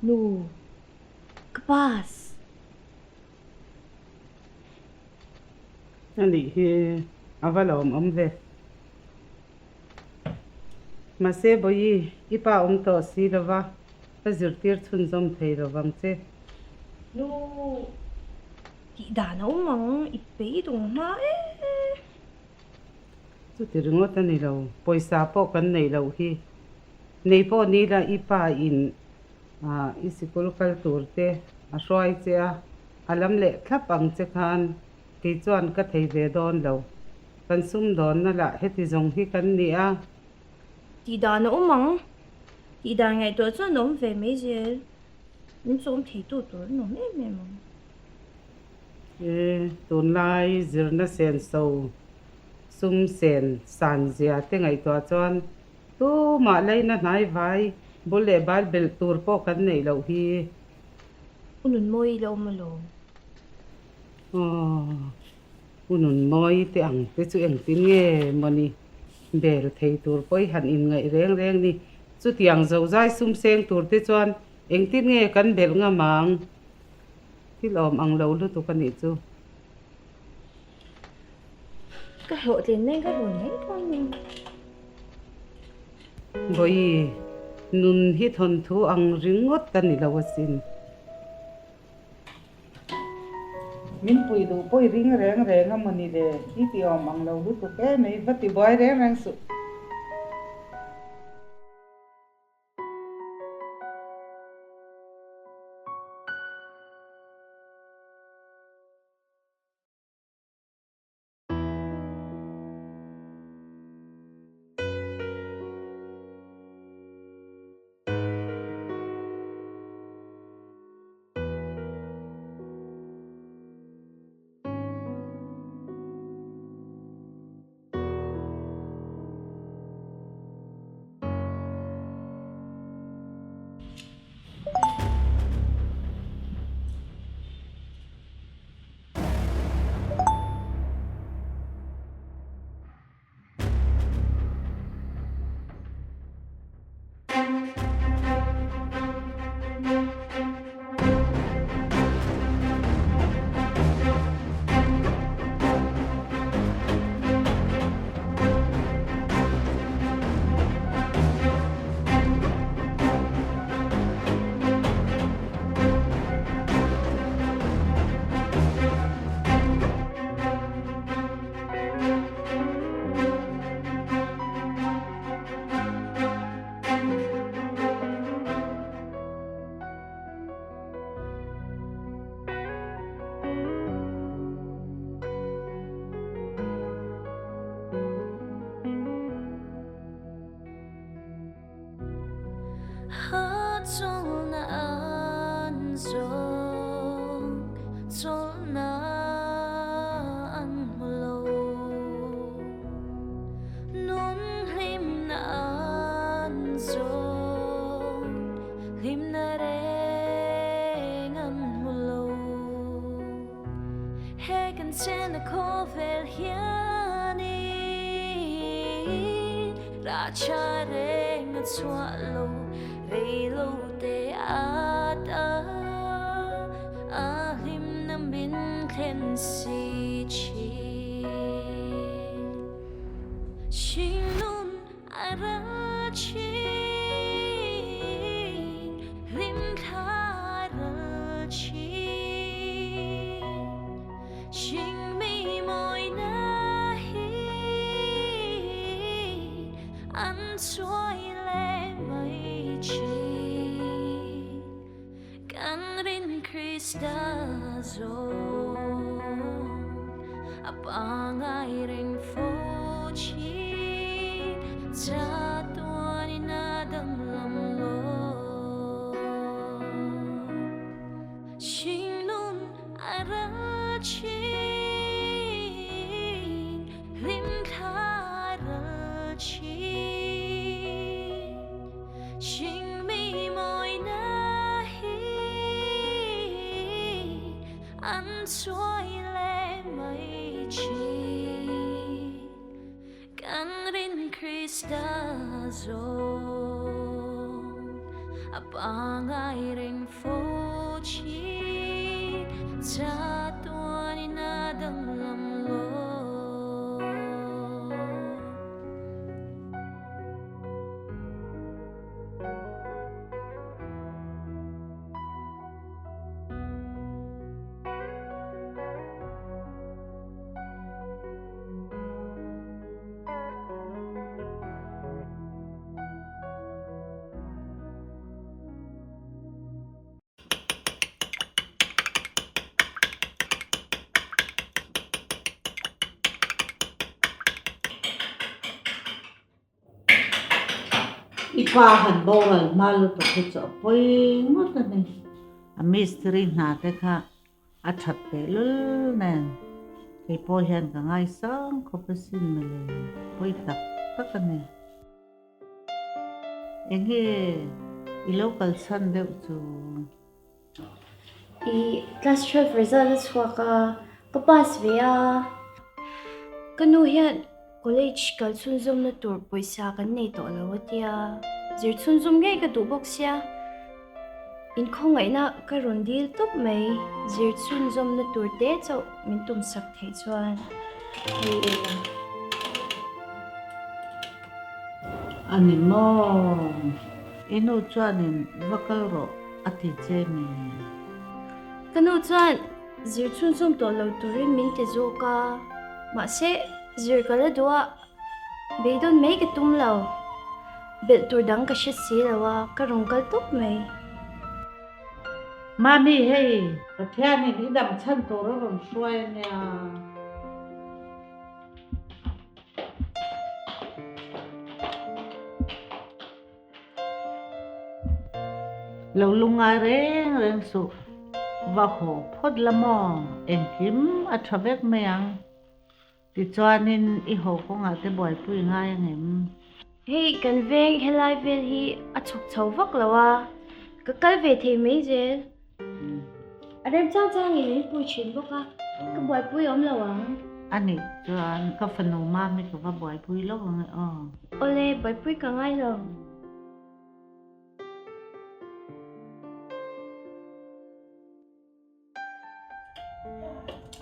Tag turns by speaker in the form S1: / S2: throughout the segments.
S1: Nu, ka pass.
S2: A nih hi a va lawmawm ve. Mahse Bawihi, i pa awm tawh si lova, ka zirtir chhunzawm thei lovang che.
S1: Nu, tih dan a awm ang, i beidawng hma e.
S2: Chuti ringawt a ni lo, pawisa pawh kan neih loh hi. Nei pawh ni la i pa in i sikul kal tur te a hruai che a, a lam leh thlap ang che khan kei chuan ka thei ve dawn lo. Kan sumdawnna lah heti zawng hi kan ni a.
S1: Tih dan a awm ang. Tih dan ngaihtuah chuan a awm ve mai zel. Min chawm theitu tur an awm em em ang.
S2: E, tunlai zirna senso sum sen san zia te ngaihtuah chuan tumah leina hnai vai bul leh bal belh tur pawh kan neih loh hi.
S1: U Nunmawi i la awm alawm.
S2: Aw, U Nunmawi te ang te chu engtin nge mawni bel thei tur pawh i han inngaih reng reng ni. Chutiang zozai sum seng tur te chuan engtin nge kan belh ngam ang? Thil awm ang lo lutuk a nih chu.
S1: Ka hlawhtlin nen ka rawn mai dawn ni.
S2: Vawi, nun hi thawnthu ang ringawt a ni lo asin. Min pui duh pawh i ring reng reng a mawni le, i ti awm ang lo lutuk em ei, va ti buai reng reng suh.
S3: A pangai reng fo thin chatuanin a danglam lo.
S4: I pa han boral hma lutuk hi chu a pawi ngawt a ni. A mistiri hna te kha A that tehlul nen kei pawh hian ka ngaisang khawp asin mawle, pawi tak tak a ni. Enge i lo kalchhan deuh chu?
S1: I class 12 result a chhuak a, ka pass ve a. Ka nu hian college kal chhunzawmna tur pawisa kan nei tawh lo a tia, zir chhunzawm ngei ka duh bawk sia. Inkhawngaihna ka rawn dil tawp mai, zir chhunzawmna tur te chauh min tumsak theih chuan hei ila.
S4: A ni maw? I nu chuanin va kal rawh a ti che mi?
S1: Ka nu chuan zir chhunzawm tawh lo turin min ti zawk a, mahse zir ka la duh a, Beidawn mai ka tum lo. Belh tur dang ka hre si lo a, ka rawn kal tawp mai.
S4: Mami hei, Pathianin i dam chhan tur a rawn hruai a nia. Lo lungngai reng reng suh, va haw phawt la maw, engkim a tha vek mai ang. Tichuanin i haw kawngah te buaipui ngai ang em?
S1: Hei kan veng helai vel hi a chhuk chho vak lo a, ka kal ve thei mai zel. A rem chang changin min pui thin bawk a, ka buaipui awm lo ang.
S4: A nih chuan ka fanu mami ka va buaipui lo ang e aw.
S1: Awle, buaipui ka ngai lo.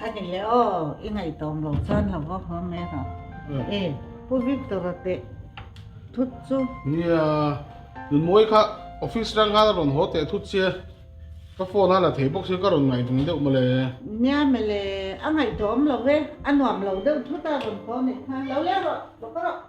S4: A ni le aw, i ngaihtuah lo chuan lo va haw mai rawh. E, Pu Victor-a teh thut chu.
S5: Nia, Nunmawi kha office rang khan a rawn haw teh thut sia, ka phone a la thei bawk sia ka rawn ngaihvung deuh mawle.
S4: Nia mawle, a ngaihtuah awm lo ve, a nuam lo deuh thut a rawn haw nih kha, lo leng rawh, lo ka rawh.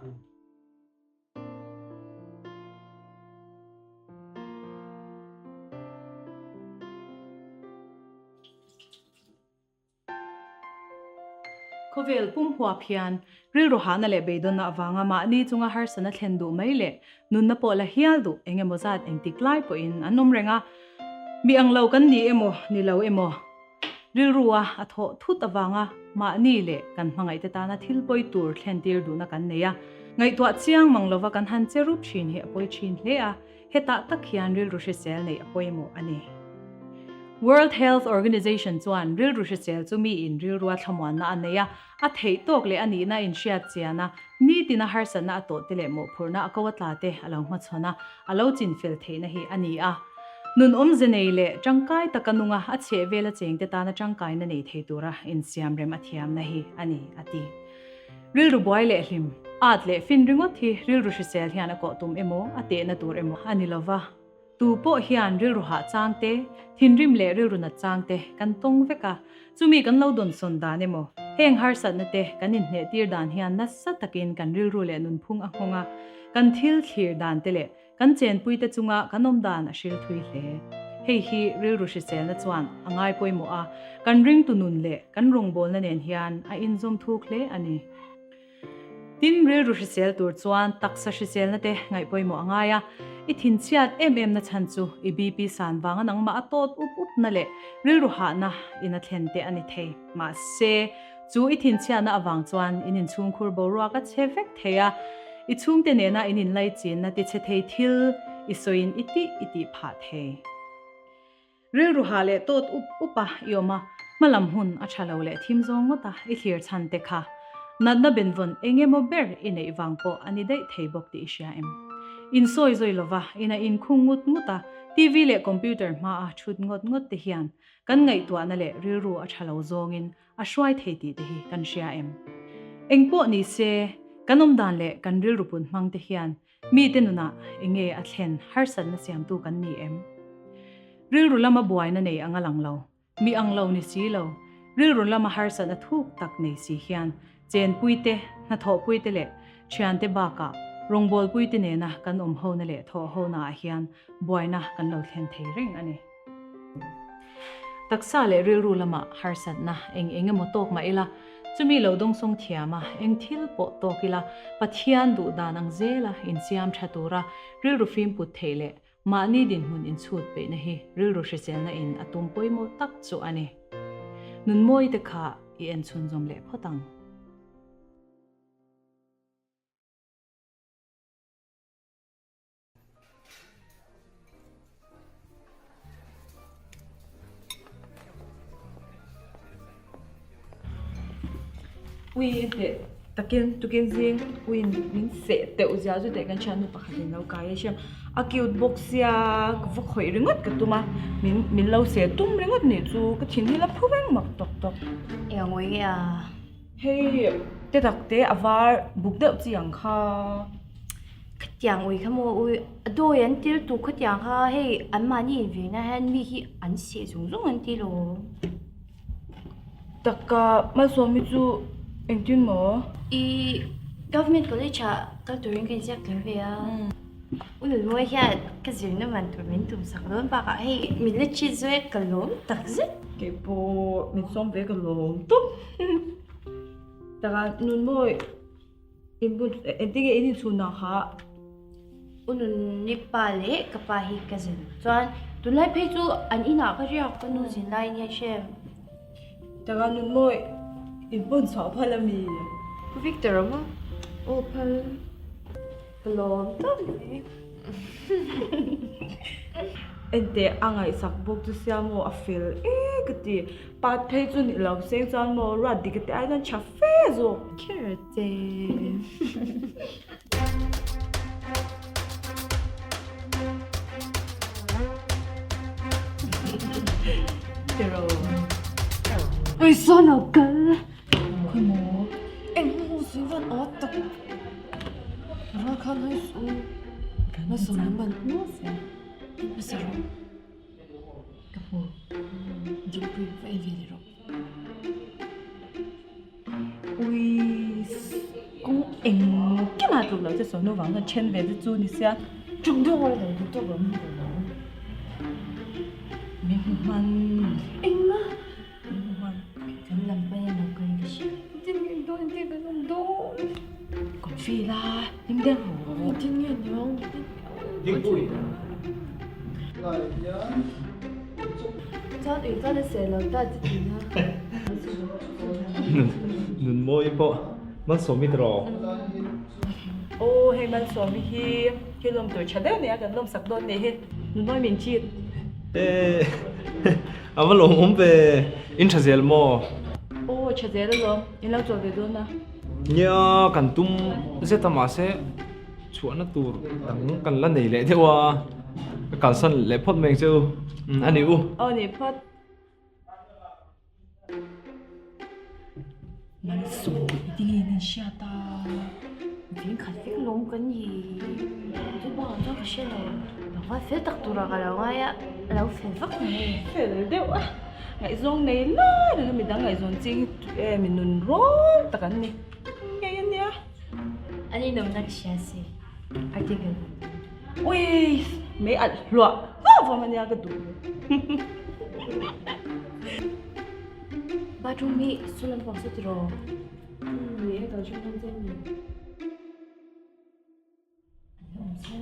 S6: Khawvel pum huap hian rilru hahna leh beidawnna avanga mahni chunga harsatna thlen duh mai leh nunna pawh la hial duh eng emaw zat engtik lai pawhin an awm reng a. Mi ang lo kan ni emaw ni lo emaw rilrua a thawh thut avanga mahni leh kan hmangaihte tana thil pawi tur thlen tir duhna kan nei a. Ngaihtuah chiang mang lova kan han che rup thin hi a pawi thin hle a. Hetah tak hian rilru hrisel neih a pawimawh a ni. World Health Organization chuan rilru hrisel chu miin rilrua thlamuanna a nei a, a theih tawk leh a nihna inhriat chian a, nitina harsatna a tawh te leh mawhphurhna a ko a tla te a lo hmachhawn a, a lo chinfel theihna hi a ni a. Nun awmze nei leh tangkai taka nunga a chhehvela chengte tana tangkaina nei thei tura insiamrem a thiamna hi a ni, a ti. Rilru buai leh hlim, at leh fin ringawt hi rilru hrisel hian a kawh tum emaw, a tehna tur emaw a ni lova. Tu pawh hian rilru hah chang te, thinrim leh rilru nat chang te kan tawng vek a. Chumi kan lo dawnsawn dan emaw, heng harsatna te kan inhnehtir dan hian nasa takin kan rilru leh nunphung a nghawng a, kan thil thlir dan te leh Kan chenpuite chunga kan awm dan a hril thui hle. Hei hi rilru hriselna chuan a ngai pawimawh a, kan ringtu nun leh kan rawngbawlna nen hian a inzawm thuk hle a ni. Tin, rilru hrisel tur chuan taksa hriselna te ngaih pawimawh a ngai a, i thinchhiat em em na chhan chu i BP san vanga nangmah a tawt up up na leh rilru hahna in a thlen te a ni thei. Mahse, Chu i thinchhiatna avang chuan in inchhungkhur boruak a chhe vek thei a, i chhungte nena in inlaichinna tichhe thei thil i sawiin i tih i tih phah thei. Rilru hah leh tawt up up a i awm a, hmalam hun a tha lo leh thim zawng ngawt a i thlir chhan te kha natna benvawn eng emaw ber i neih vang pawh a ni daih thei bawk tih i hria em? Insawi zawi lova ina inkhung ngut ngut a, TV leh computer hmaa thut ngawt ngawt te hian kan ngaihtuahna leh rilru a tha lo zawngin a hruai thei tih te hi kan hria em? Engpawh ni se, kan awmdan leh kan rilru put hmang te hian mite nunah enge a thlen harsatna siamtu kan ni em? Rilru lama buaina nei anga lang lo, mi ang lo ni si lo, rilru lama harsatna thuk tak nei si hian chenpuite, hnathawhpuite leh thiante bakah rawngbawlpuite nena kan awm hona leh thawh honaah hian buaina kan lo thlen thei reng a ni. Taksa leh rilru lamah harsatna eng eng emaw tawk mah ila, chumi lo dawngsawng thiama eng thil pawh tawk ila, Pathian duh dan ang zela insiam tha tura rilru fim put theih leh mahni dinhmun inchhut peihna hi rilru hriselna in a tum pawimawh tak chu a ni. Nunmawi te kha i en chhunzawm leh phawt ang.
S7: Ui teh takin tukin zing uiin min seh teuh zia chu teh kan thiannu pakhat in lo kai a hriam a cute bawk sia ka va khawih ringawt ka tum a min min lo seh tum ringawt nih chu ka thin hi la phu reng mak tawk tawk.
S1: Eng ui nge a?
S7: Hei te tak te a var buk deuh chi ang kha.
S1: Khatiang ui kha maw ui a dawi an tel tuk khatiang kha hei an mahni invenna hian mi hi an seh zung zung an ti lo.
S7: Taka Malsawmi chu engtin maw?
S1: I government college ah kal turin ka inziak tel ve a. U Nunmawii hian ka zirna man tur min tum sak dawn bakah hei min la cheat zawih a ka lawm tak zet.
S7: Keipawh min sawm ve ka lawm tawp. Taka Nunmawii inbun engtin nge in inchhun ang kha?
S1: U Nunni pa leh ka pa hi ka zin chuan tunlai phei chu an inah ka riak ka nu zin laiin hian hrem.
S7: Taka Nunmawii inpawn chhuah phal a mi?
S8: Pu Victor a maw? Aw phal.
S7: Ka lawm tawp mai. Enteh a ngaihsak bawk chu sia maw a fel e ka ti. Pat phei chu ni lo seng chuan maw ruat dik te ai chuan tha fe zawk.
S8: Kher che.
S7: Tiraw.
S1: Ui saw lo kal.
S8: Khawi maw? Eng hmu si van awt tak. Ral khan hai su. Na sawm lam ban hmasa rawh. Ka hmu. Dingpui va en ve leh rawh.
S7: Ui kawng engkim ah tluk lo che sawi vang chuan then ve te chu ni sia.
S8: Ṭawng deuh a lo duh tawk lo hmu lo.
S7: Min hmu hman.
S8: Engmah.
S7: Min hmu hman.
S1: Kan lam pawn in lo kal ka hria.
S8: Tin nge dawn tin kan awm dawn.
S7: Confi la hlim deuh rawh.
S8: Tin nge niang.
S5: Dingpui.
S8: Chuan ui chuan a seh lo ta chi ti na.
S9: Nunmawi pawh Malsawmi tiraw?
S7: Aw hei Malsawmi hi thil lawm tur tha deuh nia kan lawmsak dawn nih hi Nunmawi min cheat.
S9: Ehh a va lawmawm ve in tha zel maw?
S7: Aw tha zel alawm in lo chawl ve dawn a.
S9: Nia kan tum zet a mahse chhuahna tur dang kan la nei leh deuh a ka kalsan leh phawt mai ang che u a ni u.
S7: Aw ni phawt. Malsawm i ti nge nen hriat a.
S1: Veng khat vek lawm kan ni. Chu bakah chuan ka hre lo. Tlangval fel tak turah ka lo ngai a, a lo fel vak mai.
S7: Fel deuh a, ngaihzawng nei lai reng a midang ngaihzawn ching hi tu em i nun rawng tak an ni ngei a nia.
S1: An inawmna ka hria si, article.
S7: Ui, mei alh hluah hluah vang a nia ka duh ni.
S1: Bathroom hi saw lampang saw tiraw?
S8: Ni e, kal ṭhin dawn che ni.
S1: An awm sia.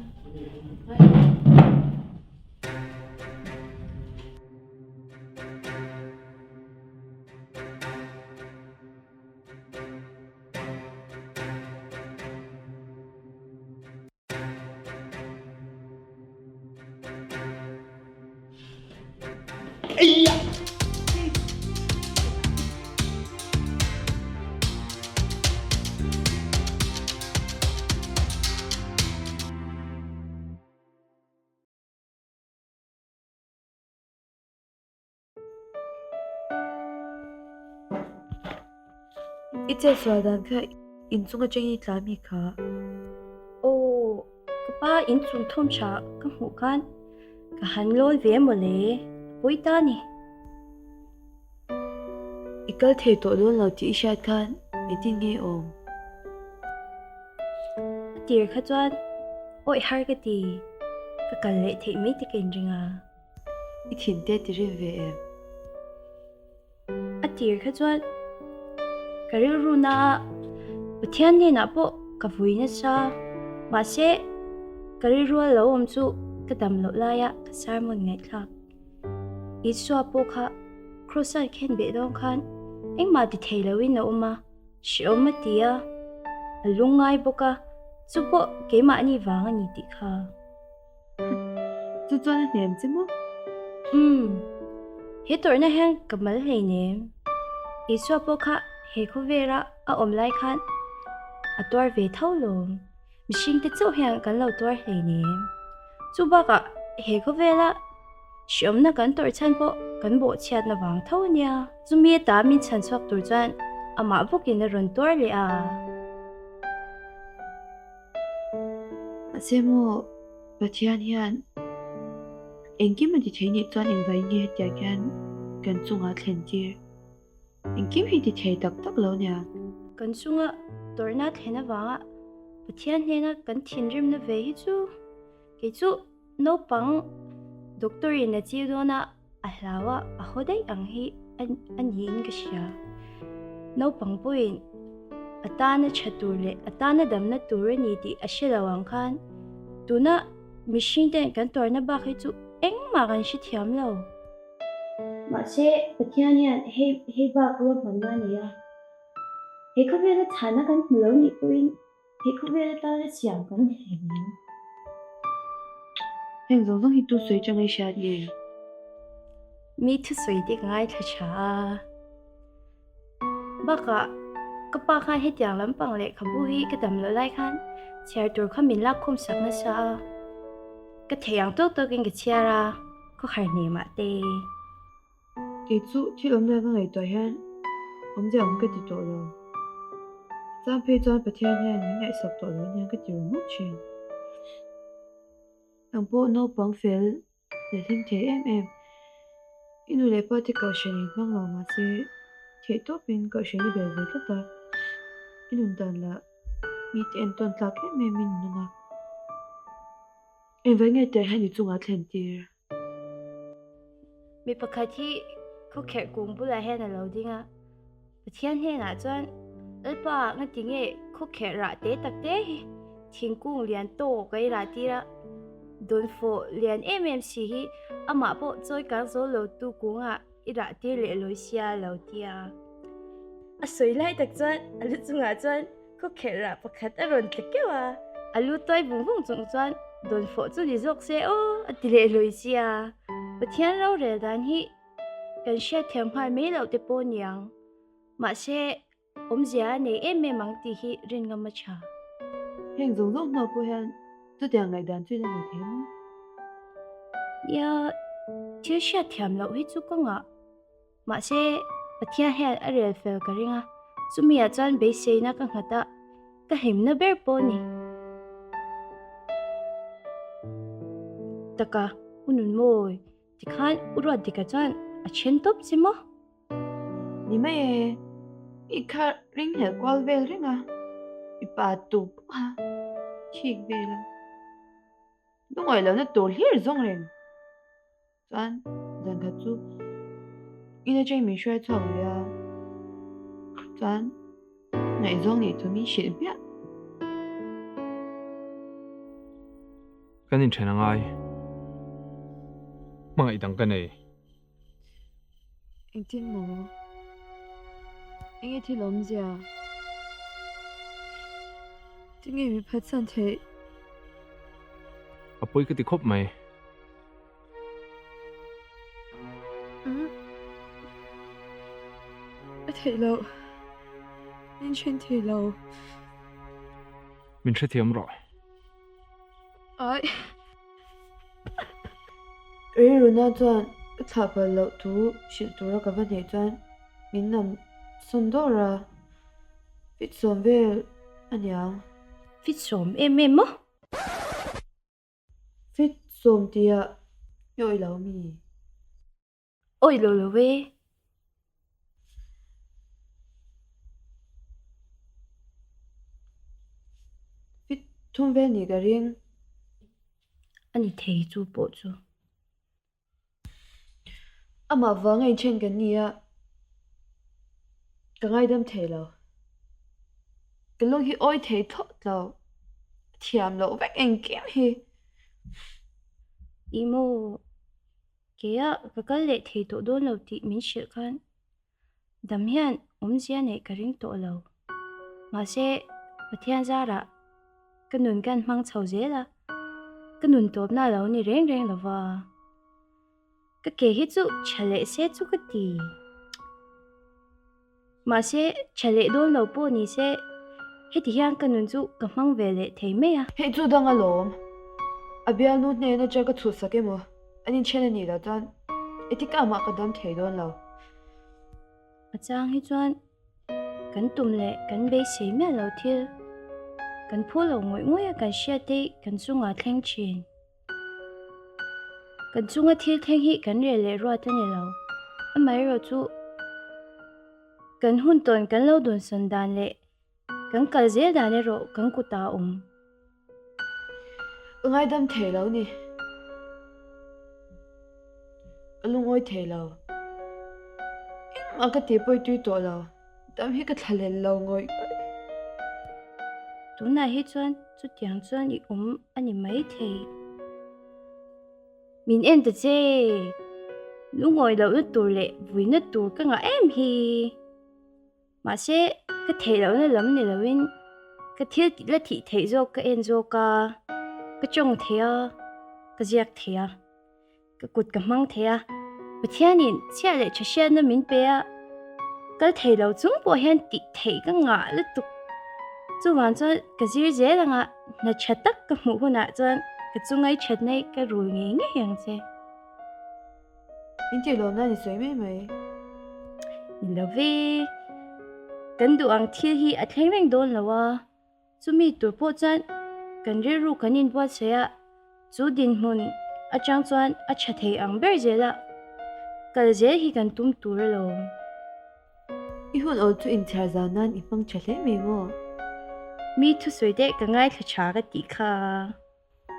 S8: I chetsual dan kha inchung atangin i tla mi kha.
S1: Aw, ka pa inchung thawm tha ka hmuh khan ka han lawn ve mawle, a pawi ta ni.
S8: I kal thei tawh dawn lo tih i hriat khan engtin nge i awm?
S1: A tir kha chuan awih har ka ti, ka kal leh theih mai te ka inring a.
S8: I thin te ti rim ve em?
S1: A tir kha chuan ka rilru na a, Pathian hnenah pawh ka vui nasa. Mahse, ka rilru a lo awm chu ka dam loh laia ka sermon ngaihthlak. Isua pawh kha Kross-a khen beh dawn khan engmah ti thei loin a awm a, hrehawm a ti a, a lungngai bawk a, chu pawh keimahni vang a ni tih kha.
S8: Chu chuan a hnem che maw?
S1: Umm, he tawrhna hian ka mal hleinem. Isua pawh kha he khawvela a awm lai khan a tuar ve tho lawm. Mihringte chauh hian kan lo tuar hleinem. Chu bakah he khawvela hriawmna kan tawrh chhan pawh kan bawhchhiatna vang tho a nia. Chumi ata min chhan chhuak tur chuan amah bawkin a rawn tuar leh a.
S8: Mahse maw Pathian hian engkim a ti thei nih chuan engvai nge hetiang hian kan chungah thlen tir? Engkim hi ti thei tak tak lo nia.
S1: Kan chunga tawrhna thlen avanga Pathian hnena kan thinrimna ve hi chu kei chu naupang doctor in a chiu dawn a, a hlau a, a haw daih ang hi a niin ka hria. Naupang pawhin a tana tha tur leh a tana damna tur a ni tih a hre lo ang khan tuna mihring ten kan tawrhna bak hi chu engmah kan hrethiam lo. Mahse, Pathian hian hei hei bak ruahmanna a nei a. He khawvela chhana kan hmu lo nih pawhin he khawvel atana siam kan ni hle mai.
S8: Heng zawng zawng hi tu sawi chang i hriat nge?
S1: Mi thusawi te ka ngaithla tha a. Bakah, ka pa khan hetiang lampang lehkhabu hi ka dam loh lai khan chhiar tur kha min lak khawm sak nasa a. Ka thei ang tawk tawkin ka chhiar a, khawhar hne mah te.
S8: Kei chu thil awmna ka ngaihtuah hian awmzia awm ka ti tawh lo. Chang phei chuan Pathian hian min ngaihsak tawh lo ania ka ti ru ngawt thin. Nang pawh naupang fel leh hlim thei em em. I nu leh pa te kohhran in hmang lo mahse theih tawpin kohhran i bel ve tlat a, i nun dan lah mite entawn tlak em em in nung a. Engvai nge tel hian i chungah thlen tir?
S1: Mi pakhat hi khawkherh kung bulah hian a lo ding a, Pathian hnenah chuan, Lalpa, ngati nge khawkherh rah te tak te hi thingkung lian tawk a i rah tir a, dawnfawh lian em em si hi amah pawh chawi kang zo lo tu kungah i rah tir leh lawi sia lo ti a. A sawi lai tak chuan a lu chungah chuan Khawkherh rah pakhat a rawn tla keuh a, a lu tuai vung vung chung chuan dawnfawh chu ni zawk se aw a ti leh lui sia. Pathian rorel dan hi kan hriatthiam nghal mai loh te pawh niang. Mahse, awmzia a nei em em ang tih hi rin ngam a tha.
S8: Heng zawng zawng hnuah pawh hian chutiang ngaihdan chu i la nei thei maw?
S1: Nia, thil hriatthiam loh hi chu ka ngah. Mahse, Pathian hian a rel fel ka ring a, chumi ah chuan beiseina ka nghat a, ka hlimna ber pawh a ni. Taka, U Nunmawi, tikhan U Ruatdika chuan a then tawp che maw?
S8: Ni mai e, i kha ringhlel kual vel reng a, i pa tu pawh a thik vel a, lungawi lohna tur hlir zawng reng. Chuan zan khat chu in atangin min hruai chhuak lui a, chuan ngaihzawng nih thu min hrilh hmiah.
S9: Kan inthen a ngai. Hmangaih dang ka nei.
S8: Engtin maw? Enge thil awmzia? Tinge mi phatsan theih?
S9: A pawi ka ti khawp mai.
S8: A theih loh. Min then thei lo.
S9: Min hrethiam rawh.
S8: Ai. Rilruna chuan ka thlah palh loh thu hrilh tura ka va hneih chuan min nam sawn dawr a. Fit sawm vel aniang.
S1: Fit sawm em em maw?
S8: Fit sawm tihah i awih lo mi?
S1: Awih lo lo e.
S8: Fit thum vel nih ka ring.
S1: A ni thei chu pawh chu.
S8: Amah vanga inthen kan ni a, ka ngaidam thei lo. Ka lung hi awi thei thlawt lo, a thiam loh vek engkim hi.
S1: Ih maw, keia ka kal leh thei tawh dawn lo tih min hrilh khan dam hian awmzia neih ka ring tawh lo. Mahse, Pathian zarah ka nun kan hmang chho zel a, ka nun tawpna a lo ni reng reng lo va. Ka ke hi chu tha leh se chu ka ti. Mahse, tha leh dawn lo pawh ni se, heti hian ka nun chu ka hmang ve leh thei mai a.
S8: Hei chu dang alawm. A bialnu hnen atang ka chhuhsak emaw, an inthen a nih loh chuan etika mah ka dam thei dawn lo.
S1: A chang hi chuan kan tum leh kan beisei miah lo thil, kan phu lo ngawih ngawih a kan hriat te kan chungah thleng thin. Kan chunga thil thleng hi kan rel leh ruat a ni lo. Amaherawhchu kan hun tawn kan lo dawnsawn dan leh kan kal zel dan erawh kan kutah a awm.
S8: Ka ngaidam thei lo ni. Ka lungawi thei lo. Engmah ka tih pawi tui tawh lo. Dam hi ka thlalel lo ngawih ngawih.
S1: Tunah hi chuan chutiang chuan i awm a ni maithei. Min en ta che! Lungawi lohna tur leh vuina tur ka ngah em hi. Mahse, ka theih lohna lam ni loin ka thil la thih theih zawk ka en zawk a, ka tawng thei a, ka ziak thei a, ka kut ka hmang thei a, Pathianin chhiah leh tha hriatna min pe a, kal thei lo chung pawh hian tih theih ka ngah lutuk. Chuvang chuan ka zir zel anga hna tha tak ka hmuh hunah chuan ka chungai thatna hi ka rul ngei ngei ang che.
S8: In tih lawmna ni sawi mai mai.
S1: Ni lo ve. Kan duh ang thil hi a thleng reng dawn lo a, chumi tur pawh chuan kan rilru kan inbuatsaih a, chu dinhmun atang chuan a tha thei ang ber zel a, kal zel hi kan tum tur alawm.
S8: I hun awl chu inchhiar zau nan i hmang tha hle mai maw?
S1: Mi thusawi te ka ngaithla tha ka tih kha.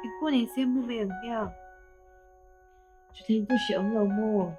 S8: I phone in sem mu mai ang hmiang. Thuthleng chu hre awm lo maw?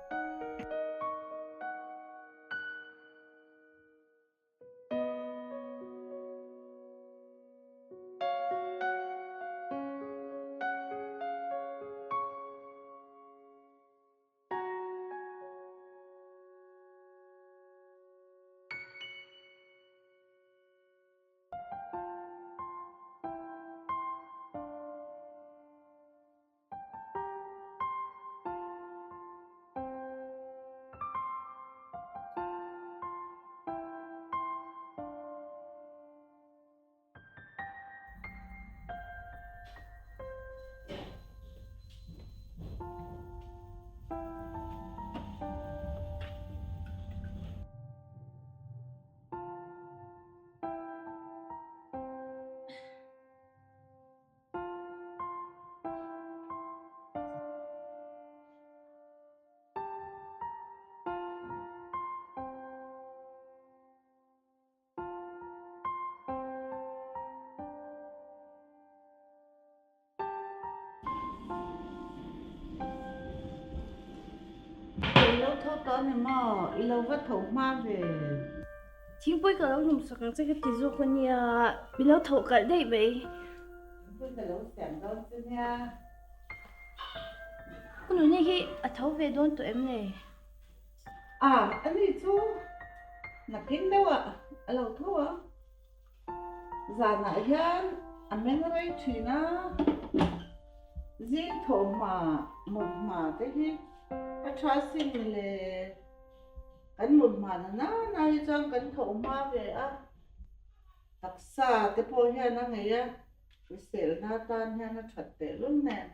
S4: I lo tho tawh a ni maw? I lo va tho hma ve.
S1: Thingpui ka lo hnum sak ang che ka ti zawk a nia, mi lo tho kalh daih mai.
S4: Thingpui ka lo siam dawn che nia.
S1: Ka nuni hi a tho ve dawn tawh em le?
S4: A, ani chu nakin deuh ah a lo tho ang. Zanah hian a meng rei thin a, zing thawh hma mut hma te hi a tha sin le. Kan mut hma na nana hi chuan kan thawh hma ve a, taksa te pawh hian a ngei a, hriselna atan hian a that tehlul nen.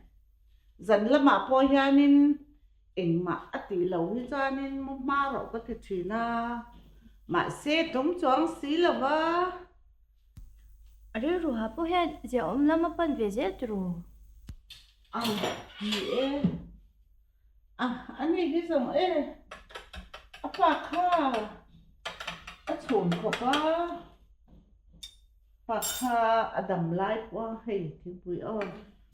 S4: Zan lamah pawh hianin engmah a tih loh hi chuanin mu hma rawh ka ti thin a. Mahse tum chuang si lo va.
S1: A rilru ha pawh hian ziahawm lam a pan ve zel turu.
S4: Ang ni e. A, ani hi zawng e. A pa kha a chhun khawp a. Pa kha a dam lai pawh a hei thingpui aw.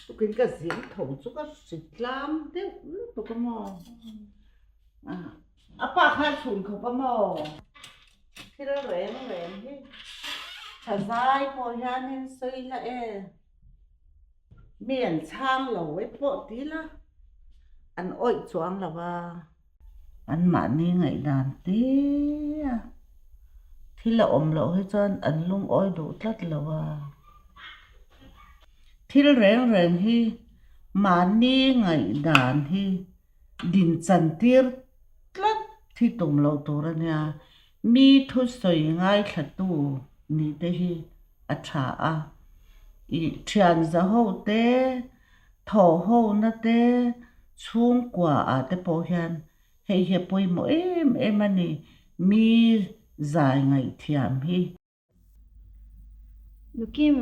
S4: Tukin ka zing tho chu ka hri tlam deuh lutuk a maw. A pa kha a chhun khawp a maw. Thil reng reng hi tha zai pawh hianin sawi la e. Mi an chhang lo e pawh ti la, an awih chuang lo a. Anmahni ngaihdan te a thil a awm loh hi chuan an lungawi duh tlat lo a. Thil reng reng hi mahni ngaihdan hi din chan tir tlat hi tum loh tur a nia. Mi thusawi ngaithlatu nih te hi a tha a. Ih thian za ho te, thaw ho na te, chhungkua ah te pawh hian hei hi a pawimawh em em a ni, mi zai ngaihthiam hi.
S1: Lukim,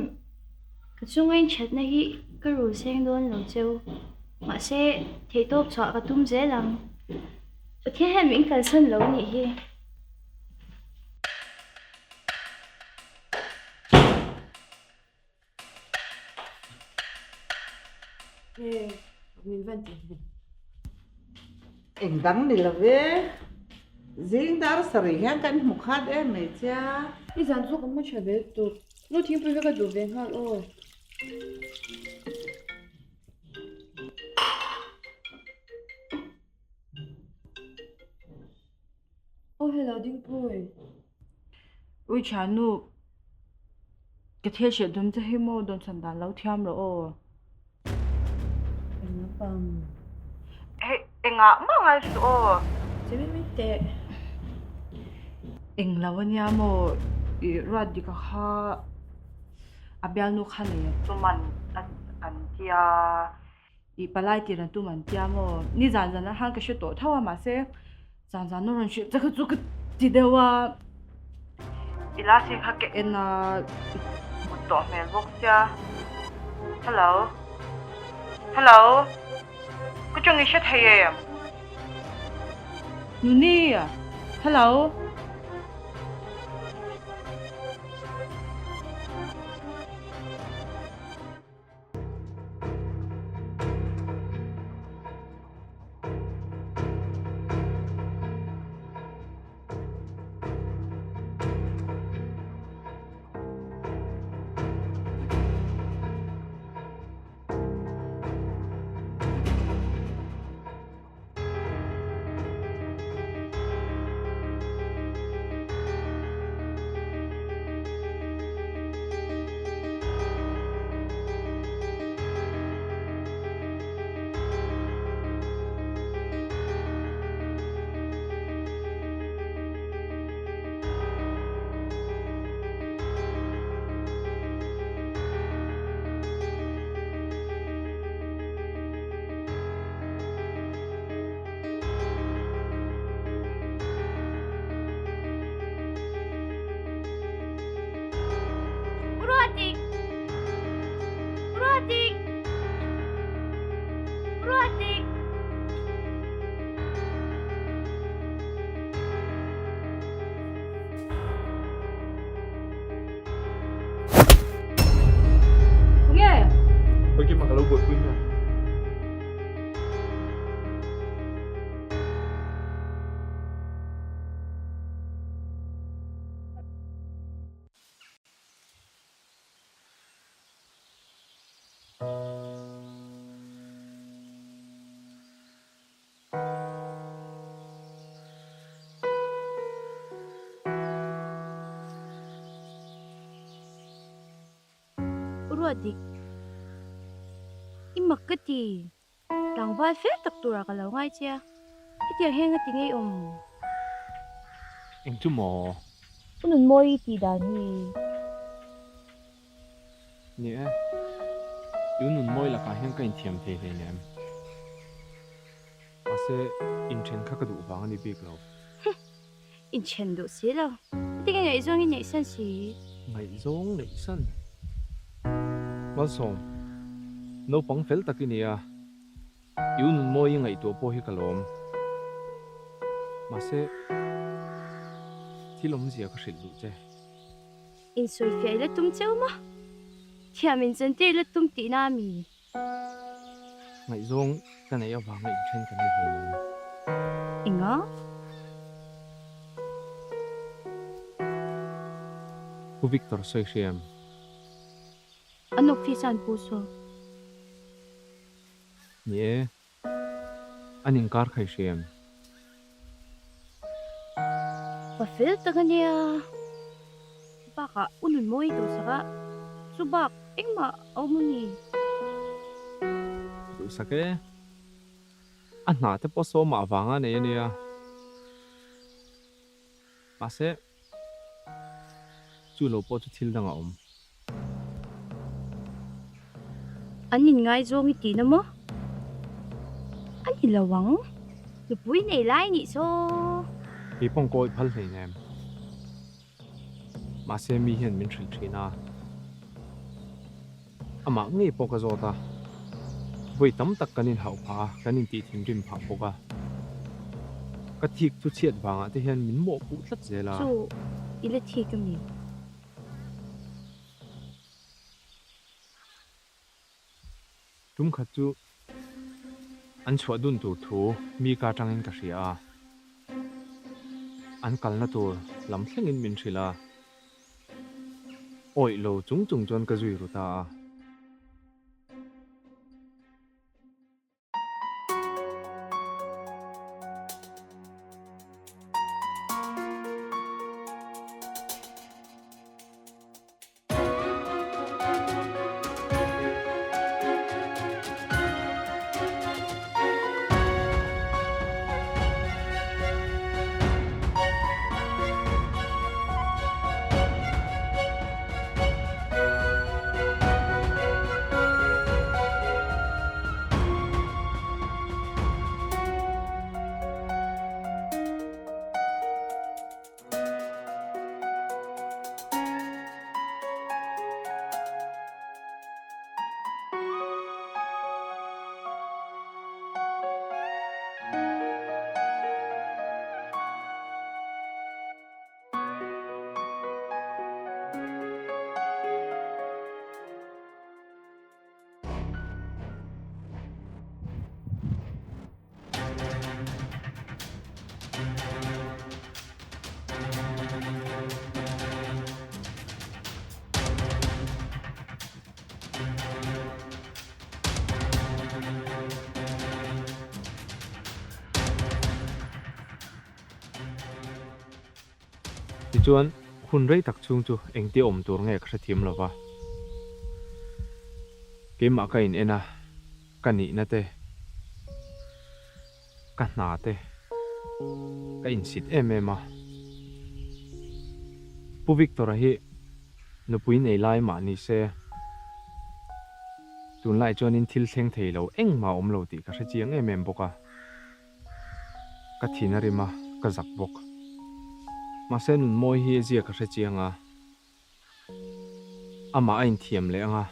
S1: ka chunga inthatna hi ka rul seng dawn lo cheu. Mahse, theihtawp chhuah ka tum zel ang. Pathian hian min kalsan lo nih hi.
S4: Eng dang ni lo ve, zing dar sarih hian kan hmu khat em mai chia.
S8: I zan chu ka mu tha ve tuk, nu thingpui kha ka duh ve nghal aw. Aw hello Dingpui.
S7: Ui thiannu, ka thil hrilh dum che hi maw dawnchhan dan lo thiam rawh aw.
S4: Eng lampang?
S7: Hei engah mah ngai suh aw.
S8: Che mai mai teh.
S7: Eng lo ania maw i ruat dik a kha a bialnu kha nei a chuman an tia. I palai tir an tum an tia maw? Ni zan zan ah khan ka hre tawh tho a mahse zan zan a rawn hrilh che kha chu ka ti deuh a. I last hi kha ka en a i mut tawh hmel bawk sia. Hello. Hello. Ka chawng i hre thei em? Nuni. Hello.
S1: Ruatik! Ruatik! Ruatik!
S7: Tunge?
S9: Bagi mah kalau buat punya.
S1: Ruatdik, i mak ka ti. Tlangval fel tak turah ka lo ngai che a, hetiang hian nga ti ngei awm?
S9: Eng chu maw?
S1: U Nunmawi tih dan hi.
S9: Ni e, i U Nunmawi lakah hian ka inthiam thei hleinem. Mahse, inthen kha ka duh vang a ni bik lo.
S1: Huh! Inthen duh si lo. Heti ka ngaihzawng i neih san si.
S9: Ngaihzawng neih san? Malsawm, naupang fel tak i ni a, i u Nunmawi i ngaihtuah pawh hi ka lawm. Mahse, thil awmzia ka hrilh duh che.
S1: Insawifiah i la tum cheu maw? Thiam inzantir i la tum tihna a mi?
S9: Ngaihzawng ka neih avanga inthen kan ni hlei lo.
S1: Enga?
S9: Pu Victor sawi hriam.
S1: An office a an pu saw.
S9: Ni e, an inkar khai hriam.
S1: Pa fel tak a nia. Bakah u Nunmawi duhsak a, chu bak engmah a awm a ni.
S9: Duhsak e. A hna te pawh sawmah vanga nei a nia. Mahse, chu lo pawh chu thil dang a awm.
S1: An inngaizawng i tihna maw? A ni lo ang. Nupui nei lai nih saw.
S9: Kei pawh kawi phal hleinem. Mahse mi hian min hrilh thin a. Amah ngei pawh ka zawt a. Vawi tam tak kan inhauh phah a, kan intih thinrim phah bawk a. Ka thik chu chhiat vangah te hian min mawhpuh tlat zel a.
S1: Chu i la thik a mi?
S9: Tum khat chu an chhuah dun tur thu mi ka atangin ka hria a, an kalna tur lam thlengin min hrilh a, awih lo chung chung chuan ka zui ru ta a. Tichuan, hun rei tak chhung chu engtia awm tur nge ka hrethiam lo va. Keimah ka in en a, ka nihna te, ka hna te ka insit em em a. Pu Victor-a hi nupui nei lai mah ni se, tunlai chuanin thil thleng thei lo engmah a awm lo tih ka hrechiang em em bawk a. Ka thin a rim a, ka zak bawk. Mahse Nunmawi hi zia ka hre chiang a, amah a inthiam leh ang a,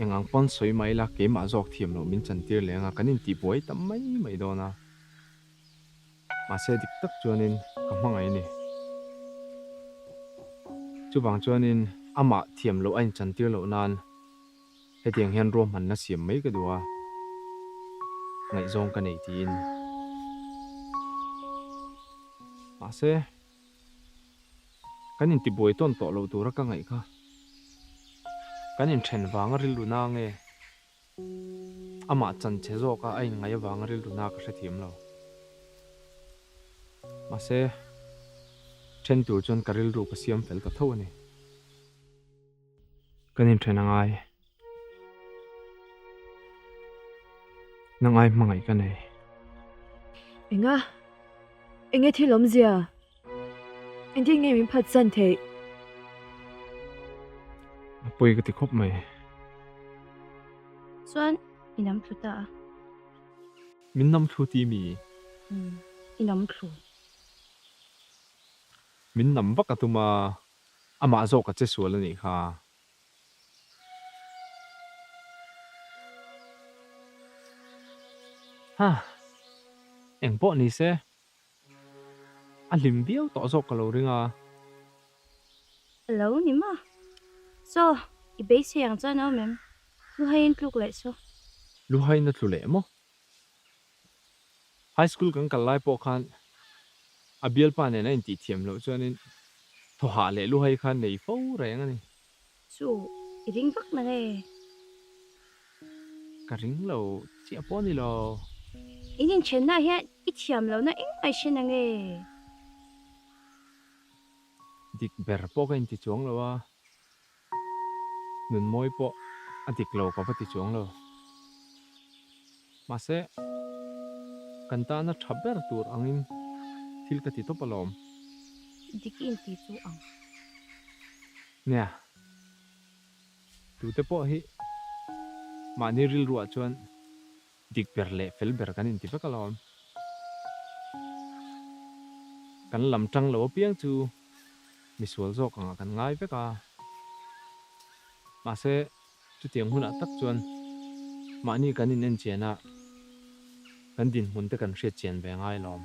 S9: eng ang pawn sawi mah ila keimah zawk thiam loh min chantir leh ang a, kan intihbuai tam mai mai dawn a. Mahse dik tak chuanin ka hmangaih a ni. Chuvang chuanin amah thiam loh a inchantir loh nan Hetiang hian ruahmanna siam mai ka duh a, ngaihzawng ka nei tiin. Mahse, kan intibuai tawn tawh loh tura ka ngaih kha. Kan inthen vanga rilru na nge? Amah chanche zawka a inngaih avanga rilru na ka hrethiam lo. Mahse, then tur chuan ka rilru ka siam fel ta tho a ni. Kan inthen a ngai. Nangai hmangaih ka nei.
S8: Enga? Enge thil awmzia? Engtin nge min phatsan theih?
S9: A pawi ka ti khawp mai.
S1: Chuan i nam thlu ta a.
S9: Min nam thlu ti mi?
S1: Umm, i nam thlu.
S9: Min nam vak a tum a, amah zawk a che sual a nih kha. Ha, eng pawh ni se, a hlim viau tawh zawk ka lo ring a.
S1: A lo ni ma. Saw, i beisei ang chuan awm em? Luhaiin tluk leh saw.
S9: Luhaiin a tlu leh maw? High school kan kal lai pawh khan a bialpa nen a intih thiam loh chuanin thawhah leh luhai kha nei fo reng a ni.
S1: Chu, i ring vak na nge?
S9: Ka ring lo chiah pawh a ni lo.
S1: In inthennaah hian i thiam lohna engmah i hre na nge?
S9: Dik ber pawh ka inti chuang lo a, Nunmawi pawh a dik lo ka va ti chuang lo. Mahse, kan tana tha ber tur angin thil ka ti tawp alawm.
S1: Dik i inti chu ang.
S9: Nia, tute pawh hi mahni rilruah chuan Dik ber leh fel ber kan inti vek alawm. Kan lam tang lo apiang chu misual zawk angah kan ngai vek a. Mahse, chutiang hunah tak chuan mahni kan in enchian a, kan dinhmun te kan hriat chian ve ngai alawm.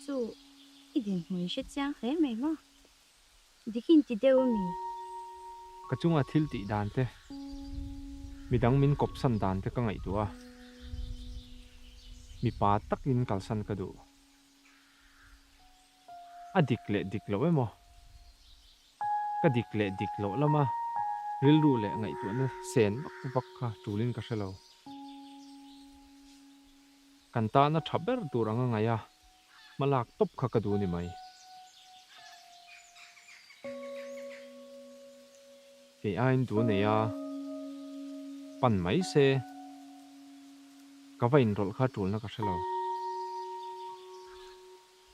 S1: Chu i dinhmun i hre chiang hle mai maw? Dik in ti deuh a mi?
S9: Ka chunga thil tih dan te, midang min kawpsan dan te ka ngaihtuah a, mipa takin kalsan ka duh. A dik leh dik loh emaw? Ka dik leh dik loh lama rilru leh ngaihtuahna sen vak vak kha tulin ka hre lo. Kan tana tha ber tur anga ngaih a, Hmalak tawp kha ka duh ni mai. Kei aiin duh nei a, pan mai se ka va inrawlh kha tulna ka hre lo.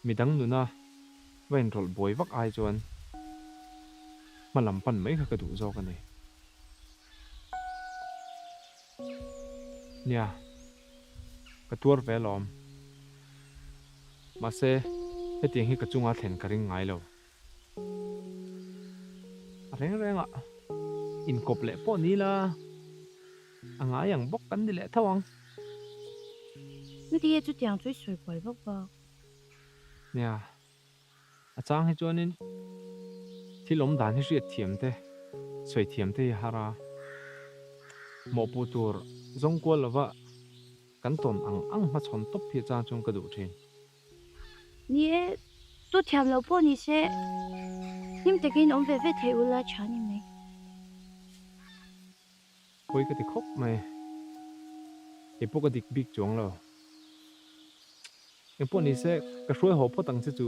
S9: Midang nuna va inrawlh buai vak ai chuan hma lam pan mai kha ka duh zawk a ni. Nia. Ka tuar ve alawm. Mahse, hetiang hi ka chunga thlen ka ring ngai lo. A reng rengah inkawp leh pawh ni la, a ngai ang bawk kan ni leh tho ang.
S1: Nge chutiang chu i sawi kual vak vak?
S9: Nia, A chang hi chuanin thil awm dan hi hriat thiam te, sawi thiam te hi a har a. Mawhpuh tur zawng kual lova kan tawn ang ang hmachhawn tawp hi a chang chuan ka duh thin.
S1: Ni e, tu thiam loh pawh ni se, hlim takin awm ve ve thei ula tha ni mai.
S9: Pawi ka ti khawp mai. Kei pawh ka dik bik chuang lo. Eng pawh ni se, ka hruai haw phawt ang che chu.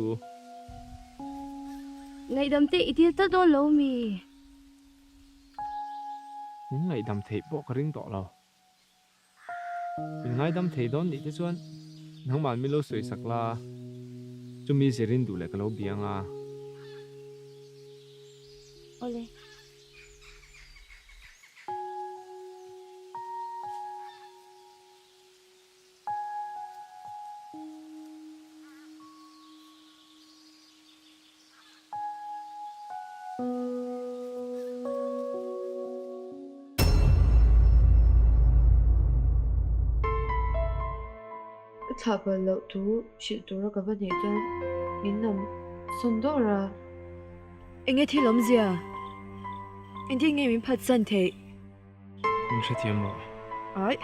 S1: Ngaihdam te i dil ta dawn lo mi?
S9: Min ngaihdam theih pawh ka ring tawh lo. Min ngaidam thei dawn nih te chuan nangmah min lo sawi sak la, chumi zirin duh leh ka lo bia ang a.
S1: Awle.
S8: Ka thlah palh loh thu hrilh tura ka va hneih chuan min nam sawn dawr a. Enge thil awmzia? Engtin nge min phatsan theih?
S9: Min hrethiam rawh.
S8: Aih.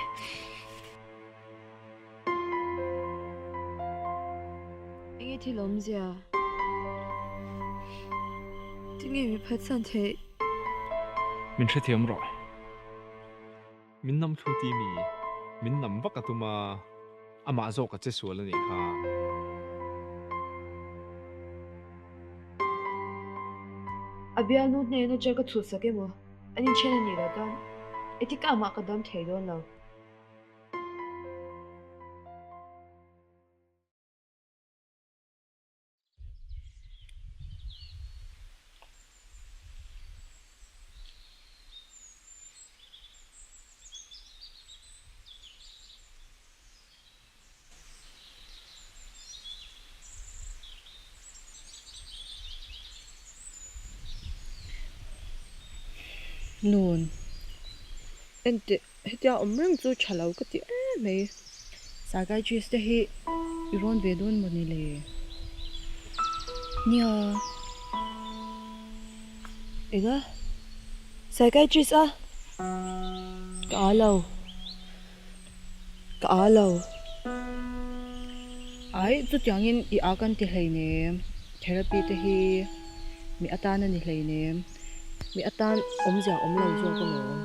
S8: Enge thil awmzia? Tinge mi phatsan theih?
S9: Min hrethiam rawh. Min nam thlu ti mi? Min nam vak a tum a, amah zawk a che sual a nih kha.
S8: A bialnu hnena chair ka chhutsak emaw? An inthen a nih loh chuan etika mah ka dam thei dawn lo.
S7: Nun. Enteh, hetia awm reng chu tha lo ka ti em mai. Psychiatrist te hi i rawn ve dawn mawni le?
S1: Nia.
S8: Enga? Psychiatrist a? Ka aa lo. Ka aa lo.
S7: Ai, chutiangin i aa kan ti hleinem. Therapy te hi mi atan a ni hleinem. Mi atan awmzia awm lo zawk alawm.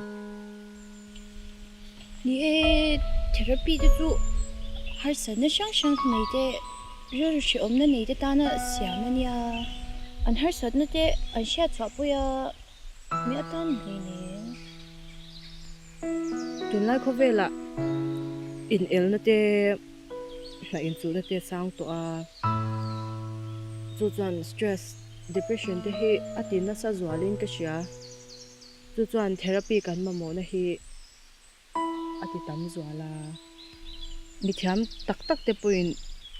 S1: Ni e, therapy te chu harsatna hrang hrang nei te, rilru hrehawmna nei te tana siam a nia. An harsatna te an hriat chhuah pui a, mi atan ni hleinem.
S7: Tunlai khawvelah inelna te, hna inchuhna te a sang tawh a, chu chuan stress, depression te hi a ti nasa zualin ka hria. Chu chuan therapy kan mamawhna hi a ti tam zual a, mithiam tak tak te pawhin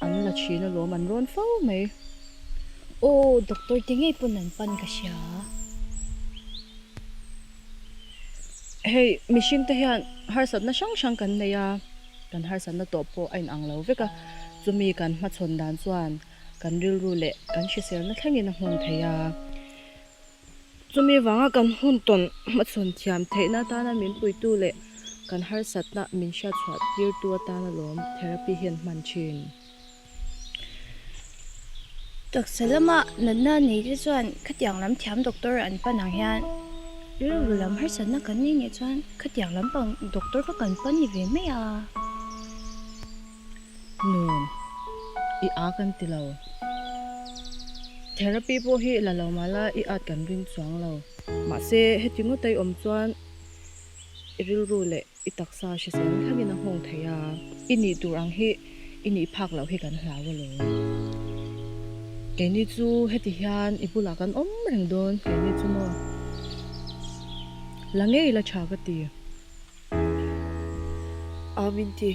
S7: an la thin alawm an rawn fo mai.
S1: Aw, doctor te ngei pawn an pan ka hria.
S7: Hei, mihring te hian harsatna hrang hrang kan nei a, kan harsatna tawh pawh a inang lo vek a, chumi kan hmachhawn dan chuan kan rilru leh kan hriselna thlengin a nghawng thei a. Chumi vanga kan hun tawn hmachhawn thiam theihna atana min puitu leh kan harsatna min hriatchhuah tirtu atana lawm therapy hian hman thin.
S1: Taksa lama natna nei te chuan khatiang lam thiam doctor an pan ang hian rilru lam harsatna kan nei nih chuan khatiang lampang doctor kha kan pan ni ve mai a.
S7: Nun, i a kan ti lo. Therapy pawh hi la lo mah la i at kan ring chuang lo. Mahse, heti ngawt a i awm chuan i rilru leh i taksa hrisel thlangin a nghawng thei a, i nih tur ang hi i nih phak loh hi kan hlau alawm. Keini chu heti hian i bulah kan awm reng dawn, keini chu maw la ngei la tha ka ti.
S8: Amin ti.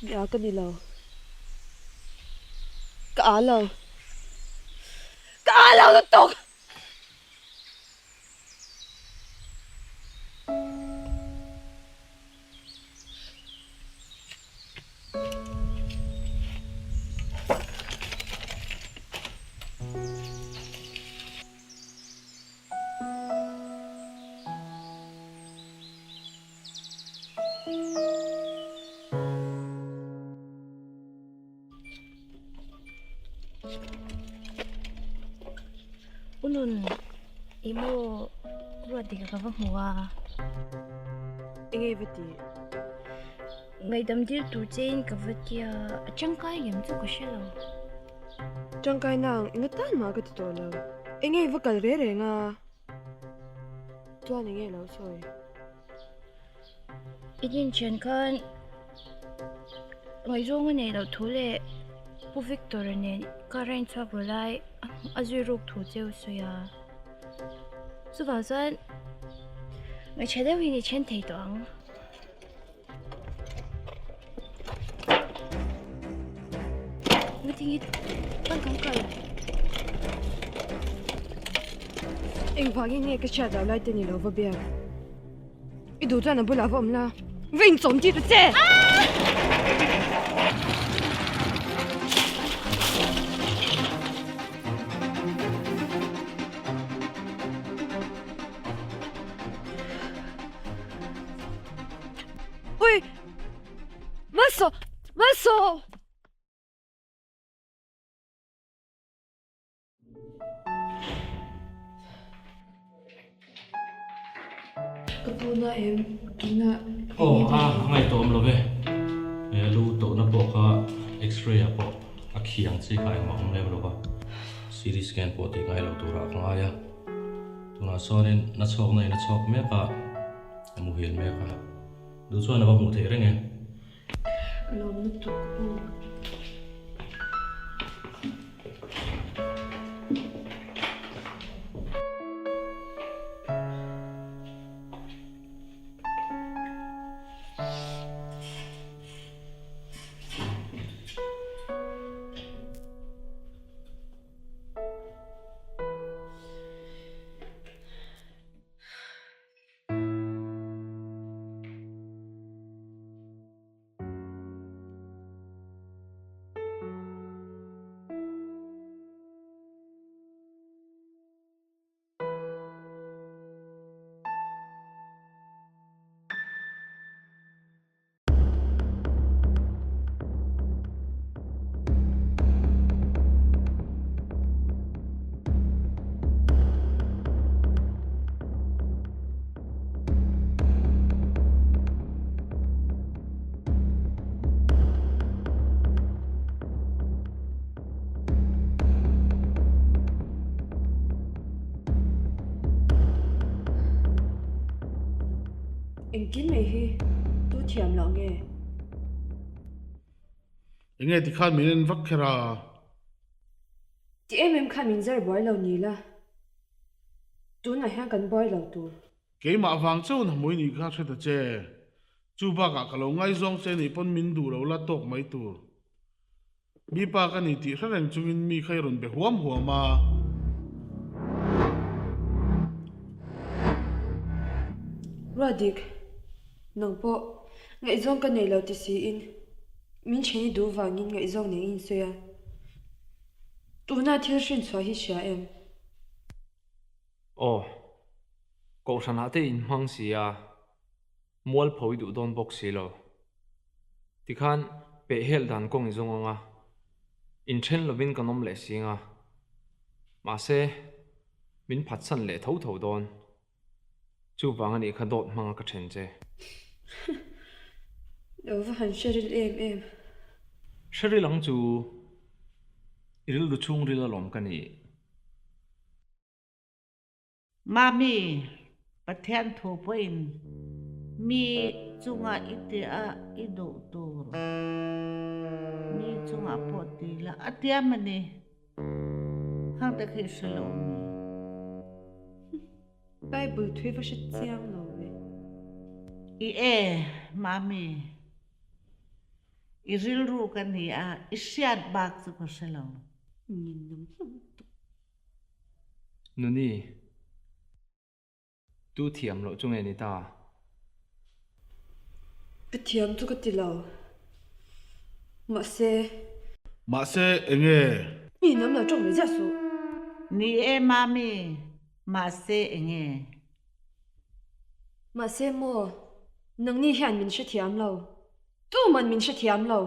S8: Mi a ka ni lo. Ka aa lo. Ka aa lo lutuk!
S1: U Nun, i maw ruat dik ka va hmu a.
S8: Enge i va ti?
S1: Ngaihdam dil tur che in ka va tia, a tangkai ngem chu ka hre lo.
S8: Tangkai nang enga tan mah ka ti tawh lo. Enge i va kal ve reng a? Chuan enge lo sawi?
S1: I dinchhen khan ngaihzawng a neih loh thu leh Pu Victor-a nen car a inchhuak ru lai a zui ruk thu che u sawi a. Chuvang chuan ngaihṭha deuhin i then thei tawh ang.
S8: Engvangin nge ka hriat loh lai te ni lo va biak? I duh chuan a bulah va awm la, va inchawm tir ta che! Ui! Maso! Maso! Ka pu na em tuna
S10: Aw a ngaihtuah awm lo ve. He lu tawhna pawh kha x-ray ah pawh a khi ang chi kha engmah awm lem lo va. CT scan pawh tih ngai lo turah ka ngai a. Tunah chuanin na chhawkna in a chhawk mek a, a muhil mek a. Duh chuan a va hmuh theih reng e.
S8: Ka lawm lutuk u. Engtin mai hi tu thiam loh nge?
S5: Enge tikhan min en vak kher a?
S8: Ti em em khan min zar buai lo ni la, tunah hian kan buai lo tur.
S5: Keimah vang chauhin hmui nih kha hre ta che. Chu bakah ka lo ngaizawng che nih pawn min duh lo la tawk mai tur. Mi pa ka ni tih hre reng chungin mi kha i rawn be huam huam a.
S8: Ruadik, nang pawh ngaihzawng ka nei lo ti siin min then i duh vangin ngaihzawng nei i insawi a. Tuna thil hrinchhuah hi hria em?
S9: Aw, Kohhranah te inhmang si a, mualpho i duh dawn bawk si lo. Tikhan pehhel dan kawng i zawng ang a, inthen lovin kan awm leh si ang a. Mahse, min phatsan leh tho tho dawn. Chuvang a nih kha dawt hmanga ka then che.
S8: Lo va han hre ril em em.
S9: Hre ril ang chu i rilru chhungril alawm ka nih.
S4: Mami, Pathian thu pawhin mi chunga i tia i duh tur mi chungah pawh ti la a tiam a ni. Khang te khi hre lo mi.
S8: Bible thui va hre chiang lo ve.
S4: I e, Mami. I rilru ka ni a, i hriat bak chu ka hre lo.
S8: Ninawm hlawm tuk.
S9: Nuni, tu thiam loh chu nge ni ta?
S8: Ka thiam chu ka ti lo. Mahse.
S5: Mahse enge?
S8: Mi inawm lo tawng ve ziah suh.
S4: Ni e Mami, mahse enge?
S8: Mahse maw, nangni hian min hrethiam lo. Tuman min hrethiam lo.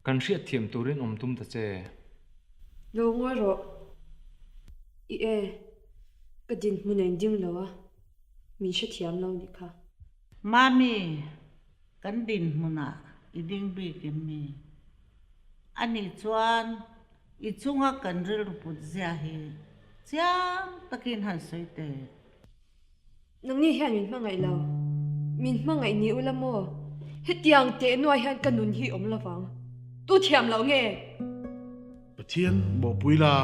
S9: Kan hriatthiam turin awm tum ta che.
S8: Lo ngawi rawh. I e, ka dinhmun a inding lo a, min hrethiam lo nih kha.
S4: Mami, kan dinhmunah i ding bik em mi? Anih chuan i chunga kan rilru put zia hi chiang takin han sawi teh.
S8: Nangni hian min hmangaih lo. Min hmangaih ni ula maw? Hetiang teh nuai hian ka nun hi awm lovang. Tu thiam loh nge?
S5: Pathian mawhpui la.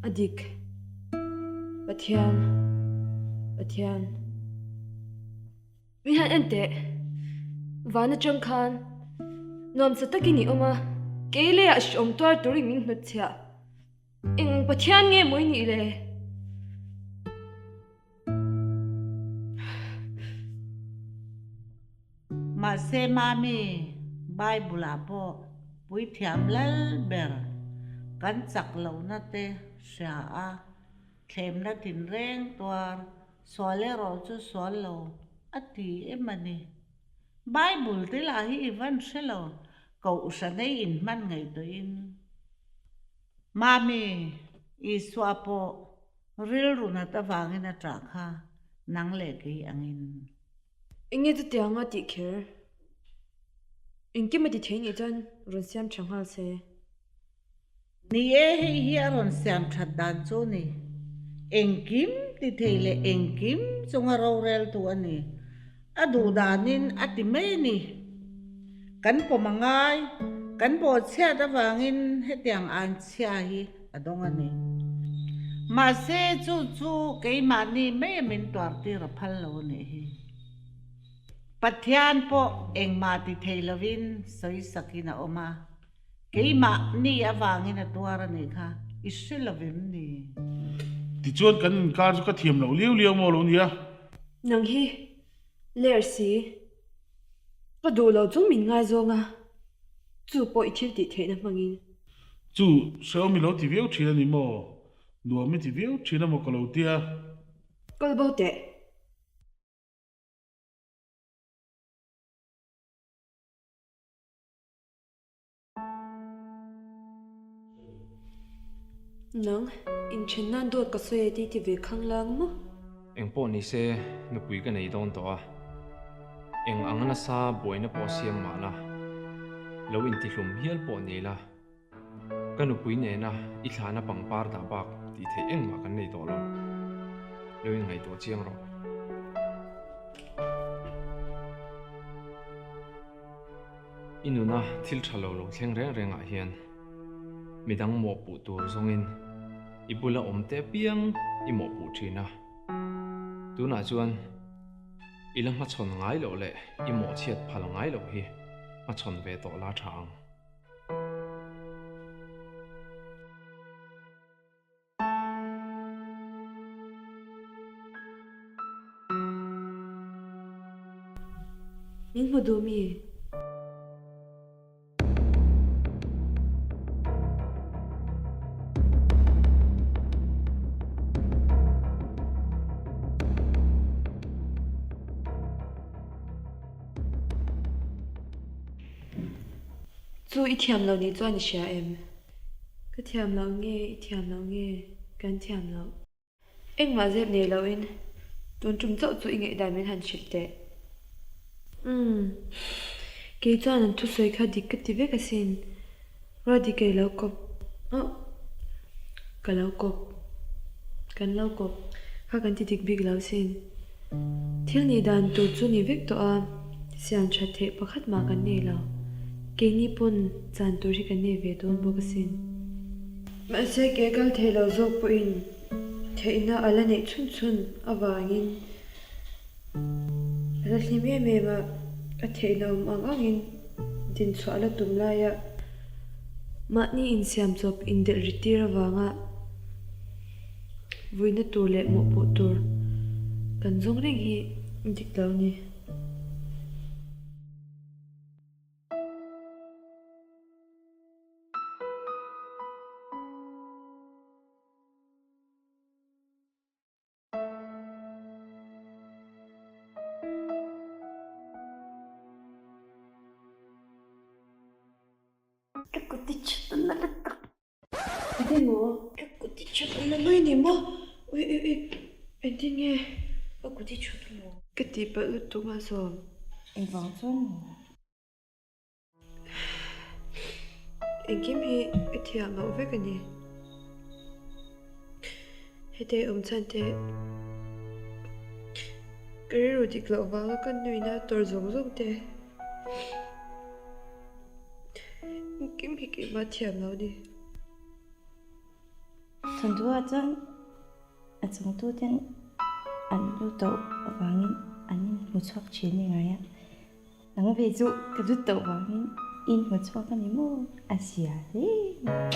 S8: A dik. Pathian. Pathian. Min han en teh. Van atang khan nuamsa takin i awm a, kei leiah hreawm tuar turin min hnutchhiah. Eng Pathian nge maw i nih le?
S4: Mahse Mami, Bible ah pawh puithiam lal ber kan chak lohna te hria a, thlemna tinreng tuar sual erawh chu sual lo a ti em a ni. Bible te lah hi i van hre lo, kohhran ei inhman ngaihtuahin. Mami, Isua pawh rilru nat avangin a ṭah kha nang leh kei angin.
S8: Enge chutianga tih kher? Engkim a ti thei nih chuan rawn siam ṭha nghal se.
S4: Ni e, hei hi a rawn siam ṭhat dan chu ni. Engkim ti thei leh engkim chunga roreltu a ni. A duh danin a ti mai a ni. Kan pawm a ngai, kan bawhchhiat avangin hetiang an chhia hi a dawng a ni. Mahse, chu chu keimahni mai a min tuartir a phal lo a nih hi. Pathian pawh engmah ti thei lovin sawisakin a awm a, keimahni avangin a tuar a nih kha i hre lovem ni?
S5: Tichuan kan inkar chu ka thiam loh liau liau maw lo nia.
S8: Nang hi ler si. Ka duh lo chung min ngaizawng a, chu pawh i thil tih theihna hmangin.
S5: Chu hrehawm i lo ti viau thin a ni maw? Nuam i ti viau thin a maw ka lo tia.
S8: Kal bo teh. Nang, inthen nan dawt ka sawi e tih ti ve khang lang maw?
S9: Eng pawh ni se, nupui ka nei dawn tawh a. Eng ang nasa buaina pawh siam mah la, lo intihlum hial pawh ni la, ka nupui nena i thlana pangpar dah bak tih theih engmah kan nei tawh lo. Lo inngaihtuah chiang rawh. I nuna thil tha lo lo thleng reng rengah hian midang mawhpuh tur zawngin i bula awm te apiang i mawhpuh thin a. Tunah chuan i la hmachhawn ngai loh leh i mawhchhiat phal ngai loh hi hmachhawn ve tawh la tha ang.
S8: Min hmu duh mi? Chu i thiam lo ni chuan i hria em? Ka thiam loh nge i thiam loh nge kan thiam loh? Engmah zep nei loin tun tum chauh chu i ngaihdan min han hrilh teh. Umm, kei chuan an thusawi kha dik ka ti vek asin. Ruati kei lo kawp oh ka lo kawp kan lo kawp kha kan ti dik bik lo sin. Thil nih dan tur chu ni vek tawh a, siam that theih pakhat mah kan nei lo. Keini pawn chan tur hi kan nei ve dawn bawk asin. Mahse ke kal thei lo zawk pawhin theihna a la neih chhun chhun avangin a la hlim em em a, a theihna awm ang angin dinchhuah la tum laia mahni insiam chawp indelh ri tir avanga vuina tur leh mawhpuh tur kan zawng reng hi dik lo a ni.
S1: Ka kut i chhut a na lutuk.
S8: Engtin maw? Ka kut i chhut a na mai ni maw? Ui ui ui engtin nge?
S1: Ka kut i chhut maw?
S8: Ka tihpalh lutuk a zawm.
S1: Engvang chuan maw?
S8: Engkim hi i thiam loh vek a ni. Hete awm chhan te ka rilru dik loh vanga ka nuihna tawr zawng zawng te engkim hi keimah thiam loh a ni.
S1: Thawnthuah chuan a chungtuten an lu tauh avangin an inhmu chhuak thin ni ngai a. Nang ve chu ka dut tawh vangin in hmu chhuak a ni maw? A zia hle mai.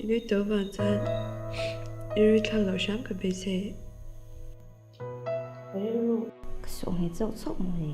S8: I nui tawh vang chuan i rui thlak loh hram ka beisei.
S1: Ka rilru ka sawh nghet chauh chauh mai.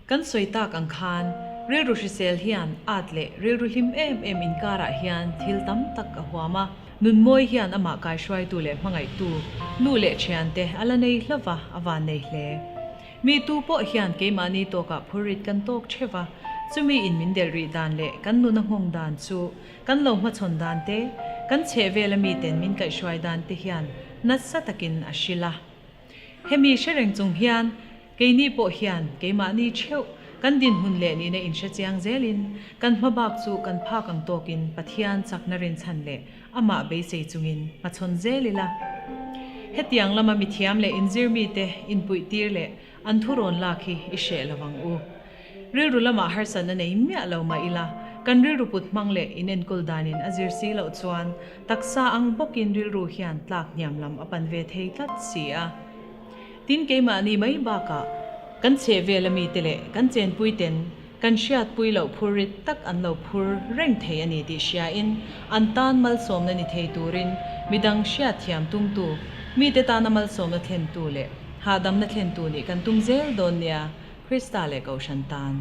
S6: Kan sawi tak ang khan rilru hrisel hian at leh rilru hlim em em inkarah hian thil tam tak a huam a. Nunmawi hian amah kaihruaitu leh hmangaihtu nu leh thiante a la nei hlauva a van nei hle. Mi tu pawh hian keimahni tawkah phurrit kan tawk theuh va, chumi in min delh rih dan leh kan nuna nghawng dan chu kan lo hmachhawn dan te, kan chhehvel a miten min kaihhruai dan te hian nasa takin a hrilh a. Hemi hre reng chung hian keini pawh hian keimahni theuh kan dinhmun leh nihna inhre chiang zelin kan hmabak chu kan phak ang tawkin Pathian chakna rinchhan leh amah beisei chungin hmachhawn zel ila. Hetiang lama mithiam leh inzir mite inpuihtir leh an thurawn lak hi i hreh lo ang u. Rilru lamah harsatna nei miah lo mah ila, kan rilru put hmang leh inenkawl danin a zir si loh chuan taksa ang bawkin rilru hian tlak hniam lam a pan ve thei tlat si a. Tin, keimahni mai bakah kan chhehvela mite leh kan chenpuiten kan hriatpui loh phur rit tak an lo phur reng thei a ni tih hriain an tan malsawmna ni thei turin midang hriatthiam tumtu, mite tana malsawmna thlentu leh hahdamna thlentu nih kan tum zel dawn nia. Krista leh Kohhran tan.